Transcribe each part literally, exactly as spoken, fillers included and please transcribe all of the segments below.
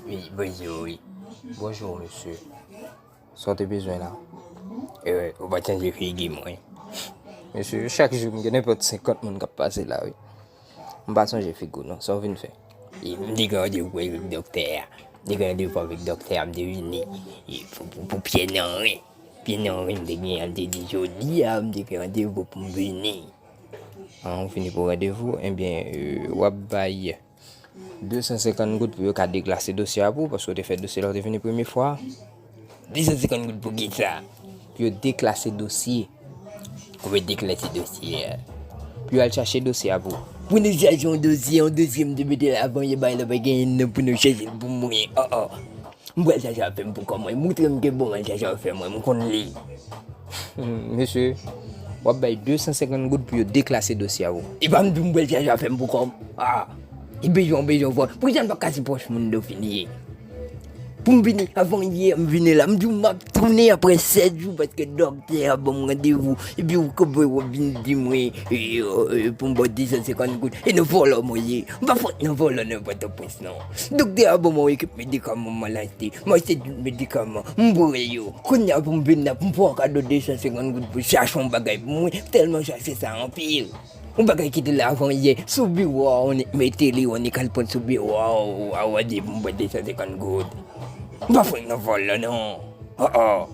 Wi, bonjou, wi. Bonjou, mesye. Sa w te bezwen la? E, ou pa t chanje figi mwen. Mesye, chak jou m gen nenpòt senkant moun k ap pase la, wi. M pa sonje figi w, non. Sa w vin fè? E, m te gen randevou avèk doktè a. M te gen randevou avèk doktè a, m te vini. E, pou, pou, pou pye nan ren. Pye nan ren, m te gen, m te di jodi a, m te gen randevou pou m vini. An, ou vini pou randevou? Ebyen, e, w ap bay de san senkant goud pou yo ka deklase dosye a pou ou, paske w te fè dosye la, w te vini premye fwa. De san senkant goud pou kisa? Pou yo deklase dosye. Pou yo deklase dosye a. Pou yo al chache dosye a pou ou. Pou nou chache yon dosye, yon dosye m te mete la avan yè, bay la pa gen nan pou nou chache l pou mwen. Oh, oh. M pral chache afè m pou kò mwen. Montre m ke bon, m al chache afè mwen. M konn li. Hmm, mesye, w ap bay de san senkant goud pou yo deklase dosye a pou ou. E pa m di w m pral chache afè m pou kò m. Ah, e bezwen, bezwen vòl. Pou kijan m pa kase pòch moun do fini ye? Pou m vini avan yè, m vini la. M di w m ap tounen apre sèt jou paske dòktè a ban m randevou. Epi ou kanpe w ap vin di mwen, e, e, e, pou m ba w de san senkant goud. E nan vòlò mwen ye. M pa fòt nan vòlò nan Pòtoprens non. Doktè a ban m yon ekip medikaman m al achte. M achte tout medikaman. M pran yo. Kounye a pou m vin la, pou m fè yon kado de san senkant goud pou chache yon bagay pou mwen. Tèlman chache sa anpil. Yon bagay ki te la avan yè. Sou biwo a, on mete li, on al pran sou biwo a, w a di pou m pran de san senkant goud. M pa fòt nan vòlò non. Oh, oh.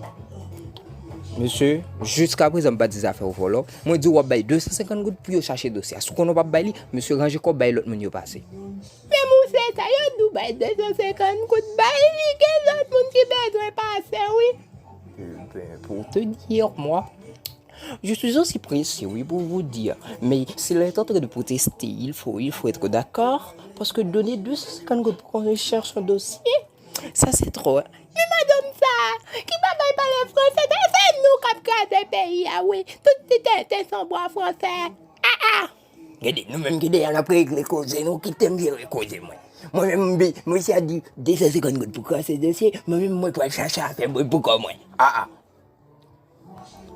Mesye, jiska prezan m pa di zafè w vòlò. Mwen di w w ap bay de san senkant goud pou yo chache dosye a. Si w konnen w p ap bay li, mesye, ranje kò w bay lòt moun yo pase. Men mousye sa yo di w bay de san senkant goud bay li, gen lòt moun ki bezwen pase wi. Ebyen, pour te dire, moi, je suis aussi pressé, oui, pour vous dire. Mais s'il est en train de protester, il faut, il faut être d'accord, parce que donner de san senkant goud pour qu'on cherche un dossier, ça c'est trop, hein. Men madanm sa, ki pa bay pale franse, sa se nou k ap kraze peyi a, wi. Tout ti tenten sanbwa franse. Ah, ah. Gade, nou menm ki deyò n ap regle koze, nou kite m jere koze mwen. Mwen menm, m bi-, mesye a di de san senkant goud pou kraze dosye, mwen menm mwen pral chache afè mwen pou kò mwen. Ah, ah.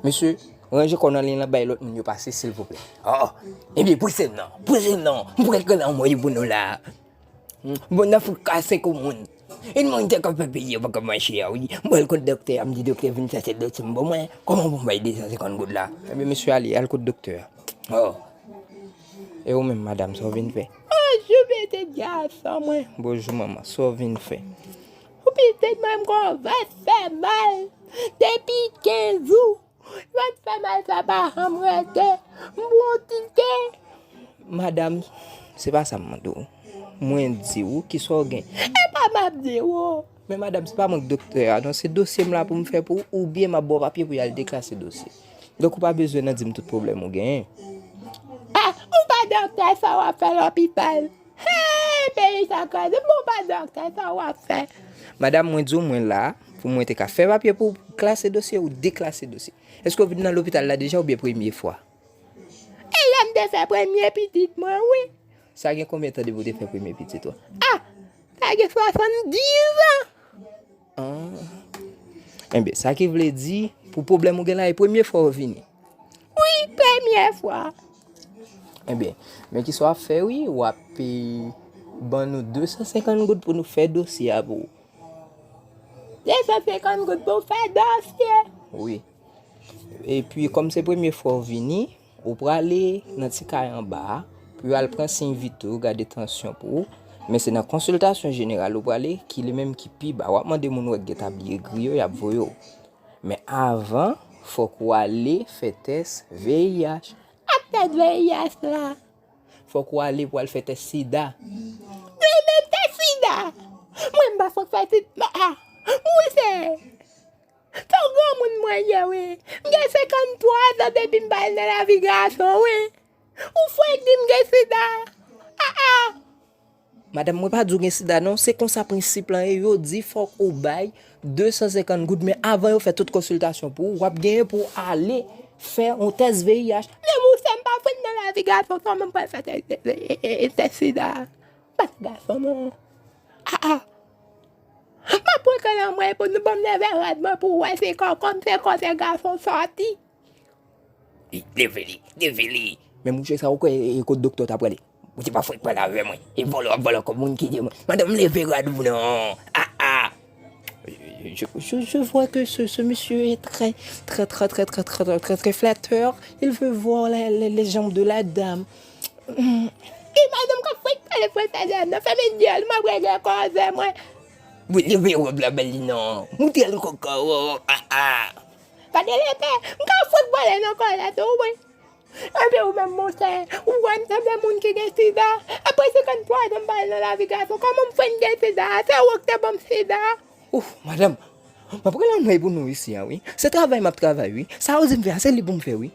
Mesye, ranje kò w nan liy lan, bay lòt moun yo pase, silvouplè. Oh, oh. Ebyen, pouse m non, pouse m non. M pral kole anmwey pou nou la. Hmm, bon, nan fout kase kou moun. Imanite k ap fè peyi a pa ka mache a, wi. M pral kot doktè a, m di doktè vin chache dosye m ban mwen. Kòman pou m bay de san senkant goud la? Ebyen, mesye ale, al kot doktè a. Oh. E ou menm, madanm, sa w vin fè? Bonjou, pitit gason mwen. Bonjou, manman, sa w vin fè? Ou pitit mwen, m gon vant fè mal depi kenz jou. Vant fè mal sa pa janm rete. M bwonte. Madanm, se pa sa m mande w. Mwen di w kisa w gen. E pa m ap di w. Men madanm, se pa mwen k doktè a, non, se dosye m la pou m fè pou ou, oubyen m ap ba w papye pou y al deklase dosye. Donk, ou pa bezwen nan di m tout pwoblèm ou genyen. Ah, ou pa doktè, sa w ap fè lopital? Hey, peyi sa kraze, bon, pa doktè, sa w ap fè? Madanm, mwen di w, mwen la pou mwen te ka fè papye pou w klase dosye ou deklase dosye. Èske w vin nan lopital la deja oubyen premye fwa? E lè m te fè premye pitit mwen, wi. Sa gen konbyen tan depi w te fè premye pitit ou? Ah, sa gen swasanndizan. Ah. Enben, sa ki vle di, pou pwoblèm ou gen la, e premye fwa w vini? Wi, premye fwa. Enben, men kisa w ap fè, wi, w ap, e, ban nou de san senkant goud pou nou fè dosye a pou ou. De san senkant goud pou w fè dosye? Wi. Epi, kòm se premye fwa w vini, ou prale nan ti kay anba a, pou yo al pran siy vital, gade tansyon pou ou. Men se nan konsiltasyon jeneral ou prale, ki li menm ki pi ba. W ap mande moun wè k gen tabliye gri yo, y ap voye w. Men avan, fòk ou ale fè tès V I H. Ak tès V I H la? Fòk ou ale pou al fè tès sida. Mwen menm tès sida? Mwen m pa fòk fè sida. Ah, ah. Mousye. Se yon granmoun mwen ye, wi. M gen senkanntwa zan depi m pa al nan lavi gason, wi. Ou fwenk di m gen sida. Ah, ah. Madanm, mwen pa di w gen sida, non. Se konsa prensip lan ye. Yo di fòk ou bay de san senkant goud, men avan yo fè tout konsiltasyon pou ou, w ap genyen pou w ale fè yon tès V I H. Men mousye, m pa fwenk nan lavi gason, kòman m pral fè tès, e, e, e, tès sida? M pa se gason, non. Ah, ah. M ap pran kò nan mwen pou nou ban m leve rad mwen pou w wè se kò, kòm se kò se gason sòti. Leve li, leve li. Men mouche sa, ou kwè e kot doktè ta prale? Ou se pa fwenk pale avè mwen. E vòlè w ap vòlè kòb moun ki di mwen. Madanm, leve rad ou non. Ah, ah. Je, je, je vois que ce, ce monsieur est très, très, très, très, très, très, très, très, très flatteur. Il veut voir les, les, les jambes de la dame. Hmm. E madanm ka fwenk pale fransè dam nan. Fèmen dyòl, m ap regle kòzè mwen. Wi, leve wòb la, bèl li non. Moutre l kòkò, oh, ah, ah. Gade lepè, m ka fout vòlè nan kò la tou, wi. Epi ou menm, monchè, ou wè m sanble moun ki gen sida. Apre senkanntwa zan m pa al nan lavi gason, kòman m fwenk gen sida? Se ou k te ban m sida. Ouf, madanm, m ap rele anmwey pou nou isi a, wi. Se travay m ap travay, wi. Sa yo di m fè a, se li pou m fè, wi.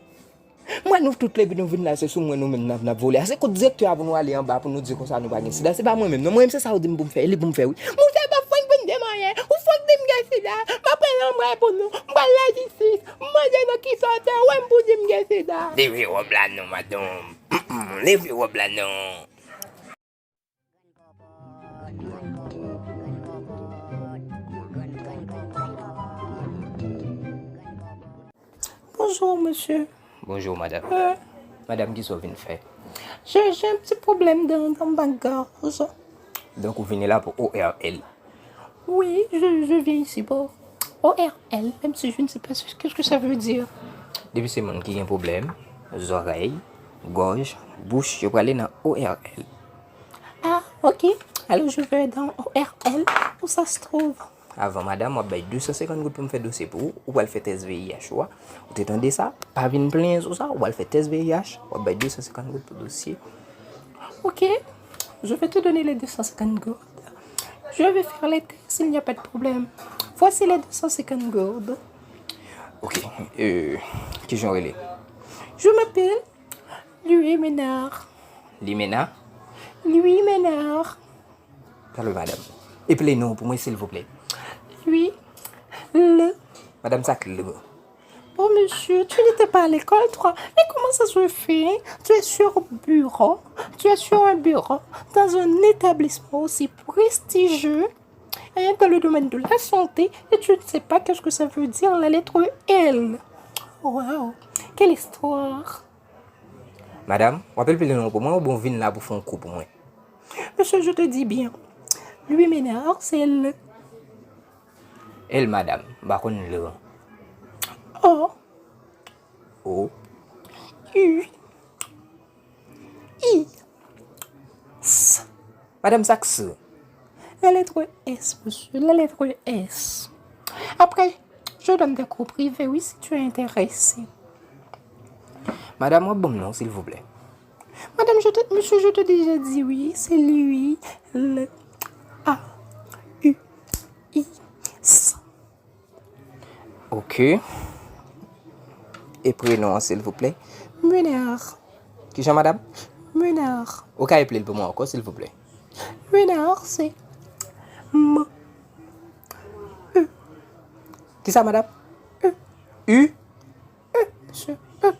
Mwen, nou tout leve nou vin la, se sou mwen nou menm n ap, n ap vole a. Se kot direktè a pou nou ale anba pou nou di konsa nou pa gen sida. Se pa mwen menm, non. Mwen menm, se sa yo di m pou m fè, e li pou m fè, wi. Monchè, pa fwenk vin di m anyen. Ou fwenk di m gen sida. M ap pran anmwey pou nou. M pral lajistis. M mande nan ki sa w te wè m pou di m gen sida. Leve wòb la non, madanm. Mm, mm, leve wòb la non. Bonjour, monsieur. Bonjour, madame. Euh, Madame, kisa w vin fè? J'ai, j'ai un petit problème dans, dans ma gorge. Donk, ou vini la pou O R L. Oui, je, je viens ici pour O R L, même si je ne sais pas ce, qu'est-ce que ça veut dire. Depi se moun ki gen pwoblèm, zòrèy, gòj, bouch, yo prale nan O R L. Ah, ok. Alors, je vais dans O R L, où ça se trouve? Avan, madanm, w ap bay de san senkant goud pou m fè dosye pou ou. Ou pral fè tès V I H ou a. Ou te tande sa? Pa vin plenyen sou sa. Ou pral fè tès V I H. W ap bay de san senkant goud pou dosye. Ok. Je vais te donner les deux cent cinquante gourdes. Je vais faire les tests, il n'y a pas de problème. Voici les deux cent cinquante gourdes. Ok. Euh, kijan w rele? Je m'appelle Louis Ménard. Limena? Louis Ménard. Talè, madanm. Eple non pou mwen, silvouplè. Louis, le. Madanm, sa k le. Oh, monsieur, tu n'étais pas à l'école, toi. Mais comment ça se fait, hein? Tu es sur bureau. Tu es sur un bureau dans un établissement aussi prestigieux, hein, dans le domaine de la santé, et tu ne sais pas qu'est-ce que ça veut dire la lettre L. Waouh, quelle histoire. Madanm, w ap eple non pou mwen oubyen w vin la pou fè yon kou pou mwen? Monsieur, je te dis bien. Louis Ménard, c'est le. L, madanm, m pa konn le. O. O. U. I. S. Madanm, sa k S? La lettre S, monsieur, la lettre S. Après, je donne des cours privés, oui, si tu es intéressé. Madanm, w ap ban m non, silvouplè? Madame, je te, monsieur, je te déjà dit oui, c'est lui, le A, U, I, S. Ok. E prenon an, silvouplè? Ménard. Kijan, madanm? Ménard. Ou ka eple l pou mwen ankò, silvouplè? Ménard, c'est M, E. Kisa, madanm? E. U? E, monsieur. E.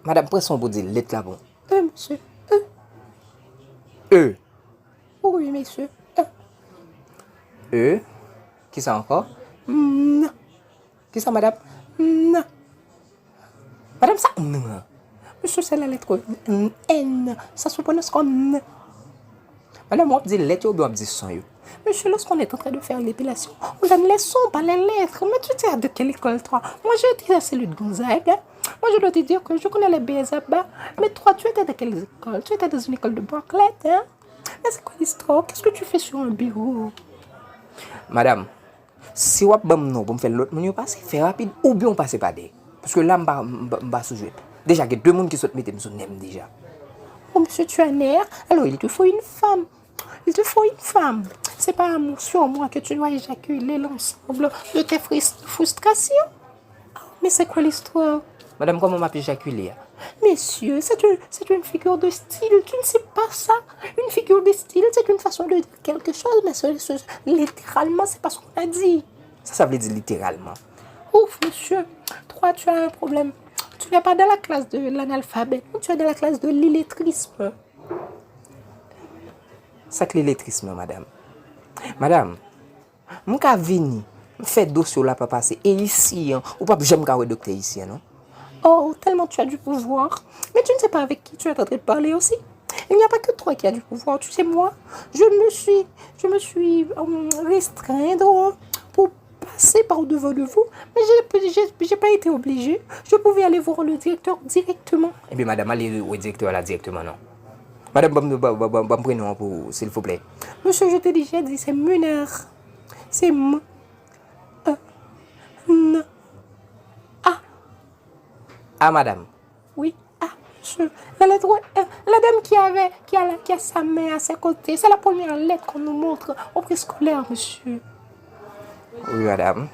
Madanm, pran san w pou di lèt la pou mwen. E, monsieur. E. E. E. Wi, mesye. E. E. Kisa ankò? N. Kisa, madanm? N. Madanm, sa N an? Monsieur, c'est la lettre N. N. Ça se prononce comme N. Madanm, w ap di lèt yo oubyen w ap di son yo? Monsieur, lorsqu'on est en train de faire l'épilation, on donne les sons, pas les lettres. Mais tu étais de quelle école, toi? Moi, j'ai été à celle de Gonzague, hein. Moi, je dois te dire que je connais les B S A bas. Mais toi, tu étais de quelle école? Tu étais dans une école de Barclay, hein? Mais c'est quoi l'histoire? Qu'est-ce que tu fais sur un bureau? Madanm, si w ap ban m non pou m fè lòt moun yo pase, fè rapid, oubyen w pase pa dèyè. Paske la, m pa, m pa, m pa sou jwèt. Deja, gen de moun ki sot mete m sou nè m deja. Oh, monsieur, tu as nerf. Alors, il te faut une femme. Il te faut une femme. C'est par amour sur moi que tu dois éjaculer l'ensemble de tes fris-, frustrations. Mais c'est quoi l'histoire? Madanm, kòman m ap ejakile a? Monsieur, c'est une, c'est une figure de style. Tu ne sais pas ça? Une figure de style, c'est une façon de dire quelque chose, mais ce, ce, littéralement, c'est pas ce qu'on a dit. Sa, sa vle di literalman? Ouf, monsieur, toi, tu as un problème. Tu n'es pas dans la classe de l'analphabète, tu es dans la classe de l'illettrisme. Sa k illettrisme, madanm? Madanm, m ka vini, m fè dosye w la pa pase, e isi an, ou p ap janm ka wè doktè isi an, non. Oh, tellement tu as du pouvoir. Mais tu ne sais pas avec qui tu es en train de parler aussi. Il n'y a pas que toi qui as du pouvoir. Tu sais, moi, je me suis, je me suis euh, restreindre pour passer par devant de vous. Mais j'ai, j'ai, j'ai pas été obligée. Je pouvais aller voir le directeur directement. Ebyen, madanm, ale wè direktè a la dirèkteman, non. Madanm, ban m, ban, ban, ban, ban m prenon an pou ou, silvouplè. Monsieur, je t'ai déjà dit, c'est Muner. C'est M, E, N, A. A, madanm. Oui, A, monsieur. La lettre R. La dame qui avait, qui a, la- qui a sa main à ses côtés, c'est la première lettre qu'on nous montre au préscolaire, monsieur. Oui, madanm.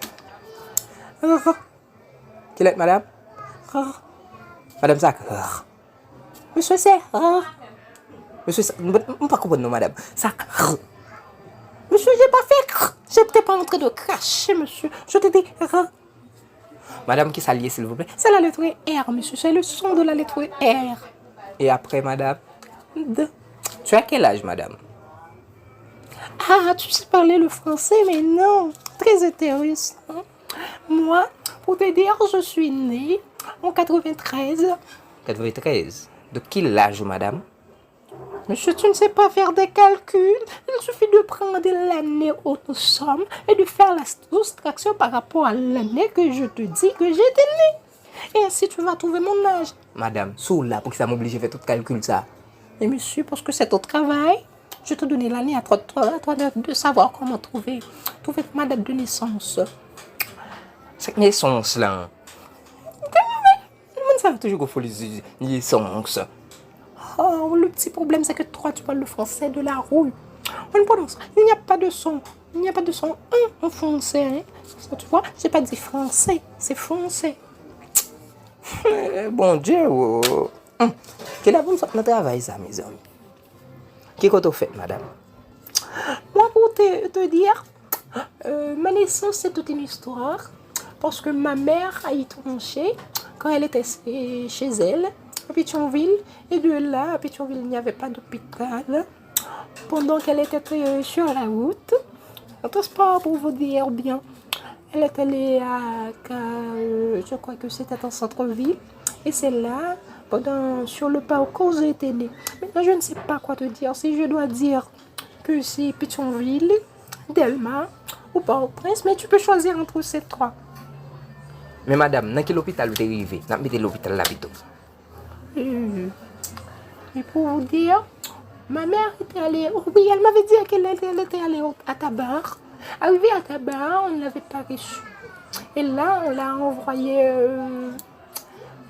R. Ki lèt, madanm? R. Madanm, sa k R. Monsieur, c'est R. Monsieur, sa, m, m pa konprann non, madanm. Sa k R. Monsieur, j'ai pas fait R. J'étais pas en train de cracher, monsieur. Je te dis R. Madanm, ki sa l ye, silvouplè? C'est la lettre R, monsieur. C'est le son de la lettre R. Et après, madanm? D. Tu as quel âge, madanm? Ah, tu sais parler le français, mais non. Très intéressant. Moi, pour te dire, je suis née en quatre-vingt-treize. Quatre-vingt-treize. De ki laj ou, madanm? Monsieur, tu ne sais pas faire des calculs. Il suffit de prendre l'année où nous sommes et de faire la soustraction par rapport à l'année que je te dis que j'étais née. Et ainsi, tu vas trouver mon âge. Madanm, si w la, poukisa m oblije fè tout kalkil sa? Mais monsieur, parce que c'est ton travail, je te donne l'année à toi, toi, à toi de, de savoir comment trouver, trouver ma date de naissance. Sa k nesans lan? Moun sa yo toujou gon foli nesans. Oh, le petit problème, c'est que toi, tu parles le français de la rue. On ne prononce, il n'y a pas de son. Il n'y a pas de son. Hum, en français, hein. Ça, tu vois, j'ai pas dit français, c'est français. Bondye, oh. Hum. Kilè pou m sot nan travay sa, mezanmi? Ki kote w fèt, madanm? Moi, pour te, te dire, euh, ma naissance, c'est toute une histoire. Parce que ma mère a eu tranché quand elle était chez elle, à Pétion-Ville. Et de là, à Pétion-Ville, il n'y avait pas d'hôpital. Pendant qu'elle était euh, sur la route, en transport pour vous dire bien, elle est allée à, à, euh, je crois que c'était en centre-ville. Et c'est là, pendant, sur le parcours, j'ai été née. Maintenant, je ne sais pas quoi te dire. Si je dois dire que c'est Pétion-Ville, Delma ou Port-au-Prince, mais tu peux choisir entre ces trois. Men madanm, nan ki lopital ou te rive? N ap mete lopital la pito. Euh, et pour vous dire, ma mère était allée, oh oui, elle m'avait dit qu'elle était, elle était allée au- à Tabar. Arrivée à Tabar, on ne l'avait pas reçue. Et là, on l'a envoyée euh,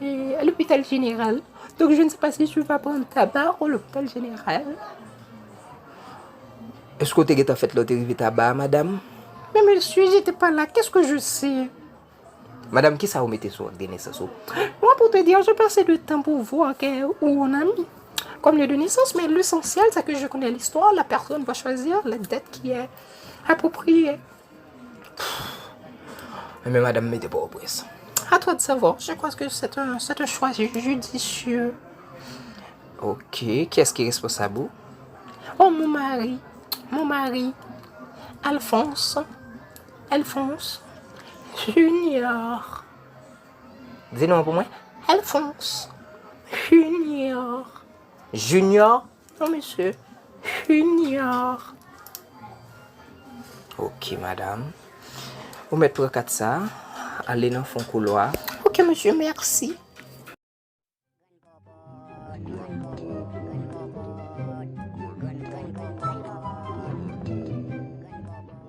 euh, à l'hôpital général. Donc, je ne sais pas si tu vas prendre Tabar ou l'hôpital général. Èske w te gentan fèt lè w te rive Tabar, madanm? Mais monsieur, j'étais pas là. Qu'est-ce que je sais? Madanm, kisa ou mete sou ak de nesans ou? Moi, pour te dire, j'ai passé de temps pour voir que où on a mis comme lieu de naissance, mais l'essentiel, c'est que je connais l'histoire, la personne va choisir la date qui est appropriée. Men madanm, mete Pòtoprens. À toi de savoir. Je crois que c'est un, c'est un choix ju- judicieux. Ok, kiyès ki responsab ou? Oh, mon mari. Mon mari. Alphonse. Alphonse. Junior. Di non pou mwen. Alphonse. Junior. Junior? Non, monsieur. Junior. Ok, madanm. Ou mèt pran kat sa, ale nan fon koulwa. Ok, monsieur, merci.